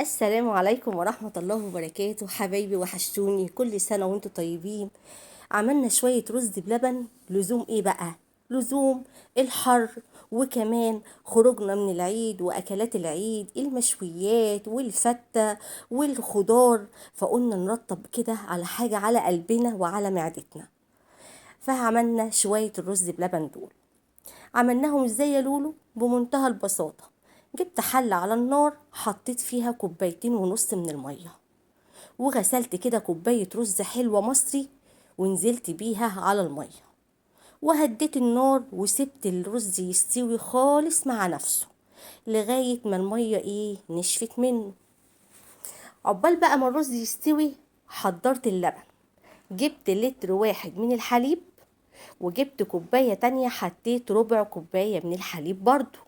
السلام عليكم ورحمة الله وبركاته. حبايبي وحشتوني، كل سنة وانتم طيبين. عملنا شوية رز بلبن، لزوم ايه بقى؟ لزوم الحر، وكمان خروجنا من العيد واكلات العيد، المشويات والفتة والخضار، فقلنا نرطب كده على حاجة على قلبنا وعلى معدتنا. فعملنا شوية الرز بلبن دول. عملناهم ازاي يا لولو؟ بمنتهى البساطة. جبت حلة على النار، حطيت فيها 2.5 كوباية من المية، وغسلت كده كوباية رز حلوة مصري ونزلت بيها على المية، وهديت النار وسبت الرز يستوي خالص مع نفسه لغاية ما المية نشفت منه. عقبال بقى ما الرز يستوي حضرت اللبن. جبت 1 لتر من الحليب، وجبت كوباية تانية حطيت ربع كوباية من الحليب برضو.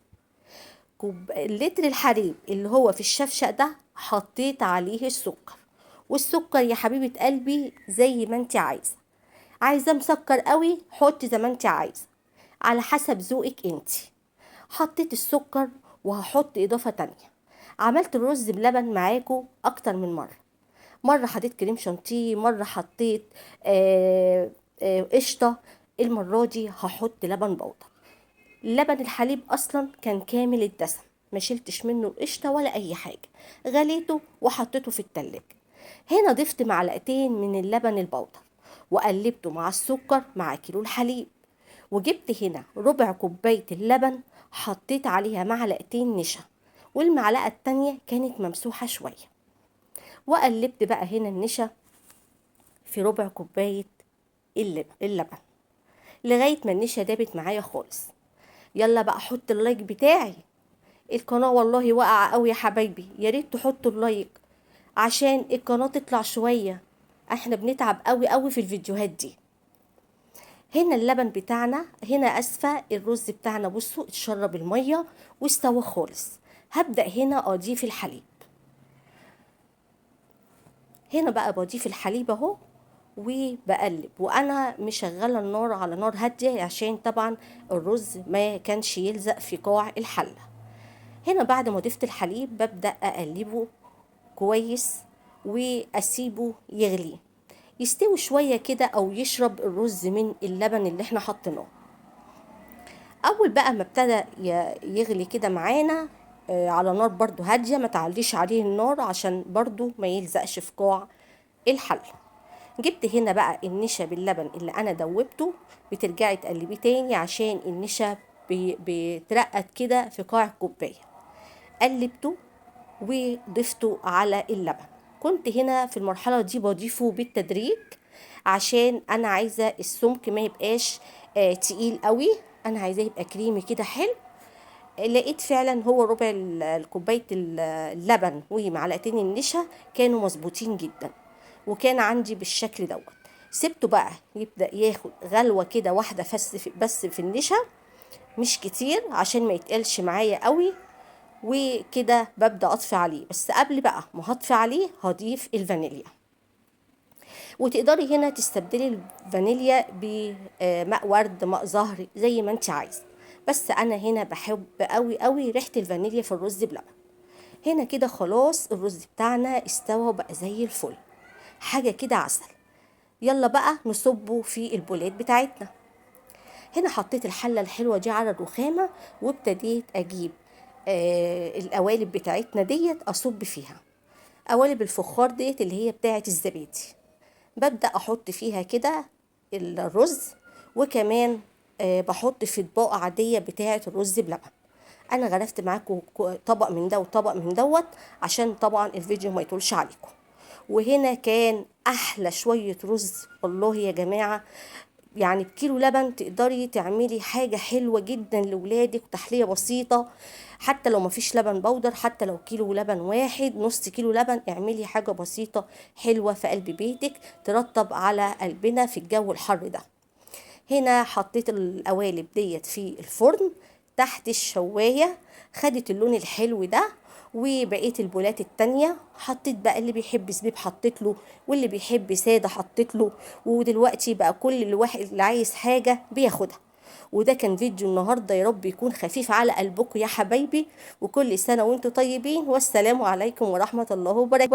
لتر الحليب اللي هو في الشفشق ده حطيت عليه السكر، والسكر يا حبيبة قلبي زي ما انت عايزة، عايزة مسكر قوي حطي زي ما انت عايزة على حسب ذوقك انت. حطيت السكر وهحط اضافة تانية. عملت الرز بلبن معاكو اكتر من مرة، مرة حطيت كريم شانتيه، مرة حطيت قشطة. المرة دي هحط لبن بودر. لبن الحليب اصلا كان كامل الدسم، ما شلتش منه القشطة ولا اي حاجة، غليته وحطيته في التلاجة. هنا ضفت معلقتين من اللبن البودر وقلبته مع السكر مع كيلو الحليب، وجبت هنا ربع كوباية اللبن حطيت عليها معلقتين نشا، والمعلقة التانية كانت ممسوحة شوية، وقلبت بقى هنا النشا في ربع كوباية اللبن لغاية ما النشا دابت معايا خالص. يلا بقى حط ال like بتاعي، القناة والله واقعة قوي يا حبايبي، يا ريت تحطوا ال like عشان القناة تطلع شوية، احنا بنتعب قوي قوي في الفيديوهات دي. هنا اللبن بتاعنا، هنا اسفة الرز بتاعنا، بصوا اتشرب المية واستوى خالص. هبدأ هنا اضيف الحليب. هنا بقى بضيف الحليب اهو وبقلب، وانا مشغله النار على نار هاديه عشان طبعا الرز ما كانش يلزق في قاع الحله. هنا بعد ما ضفت الحليب ببدا اقلبه كويس واسيبه يغلي يستوي شويه كده او يشرب الرز من اللبن اللي احنا حطيناه. اول بقى ما ابتدى يغلي كده معانا على نار برضو هاديه، ما تعليش عليه النار عشان برضو ما يلزقش في قاع الحله. جبت هنا بقى النشا باللبن اللي انا دوبته، بترجعي تقلبيه تاني عشان النشا بترقد كده في قاع الكوبايه. قلبته وضفته على اللبن. كنت هنا في المرحله دي بضيفه بالتدريج عشان انا عايزه السمك ما يبقاش تقيل قوي، انا عايزاه يبقى كريمي كده حلو. لقيت فعلا هو ربع الكوبايه اللبن ومعلقتين النشا كانوا مظبوطين جدا، وكان عندي بالشكل دوت. سبته بقى يبدأ ياخد غلوة كده واحدة بس في النشا، مش كتير عشان ما يتقلش معايا قوي، وكده ببدأ أطفي عليه. بس قبل بقى ما هطفي عليه هضيف الفانيليا، وتقدري هنا تستبدلي الفانيليا بماء ورد، ماء زهر، زي ما انت عايزة، بس انا هنا بحب قوي قوي ريحة الفانيليا في الرز بلبن. هنا كده خلاص الرز بتاعنا استوى وبقى زي الفل، حاجة كده عسل. يلا بقى نصبه في البولات بتاعتنا. هنا حطيت الحلة الحلوة دي على الرخامة، وابتديت اجيب القوالب بتاعتنا ديت اصب فيها، قوالب الفخار ديت اللي هي بتاعت الزبادي. ببدأ احط فيها كده الرز، وكمان بحط في اطباق عادية بتاعت الرز بلبن. انا غرفت معاكم طبق من ده وطبق من دوت عشان طبعا الفيديو ما يطولش عليكم. وهنا كان احلى شوية رز والله يا جماعة، بكيلو لبن تقدري تعملي حاجة حلوة جدا لولادك وتحلية بسيطة، حتى لو مفيش لبن بودر، حتى لو كيلو لبن واحد، نص كيلو لبن، اعملي حاجة بسيطة حلوة في قلب بيتك ترطب على قلبنا في الجو الحر ده. هنا حطيت القوالب ديت في الفرن تحت الشواية، خدت اللون الحلو ده. وبقية البولات التانية حطيت بقى اللي بيحب زبيب حطيت له، واللي بيحب سادة حطيت له، ودلوقتي بقى كل الواحد اللي عايز حاجة بياخدها. وده كان فيديو النهارده، يا رب يكون خفيف على قلبكم يا حبايبي، وكل سنة وانتم طيبين، والسلام عليكم ورحمة الله وبركاته.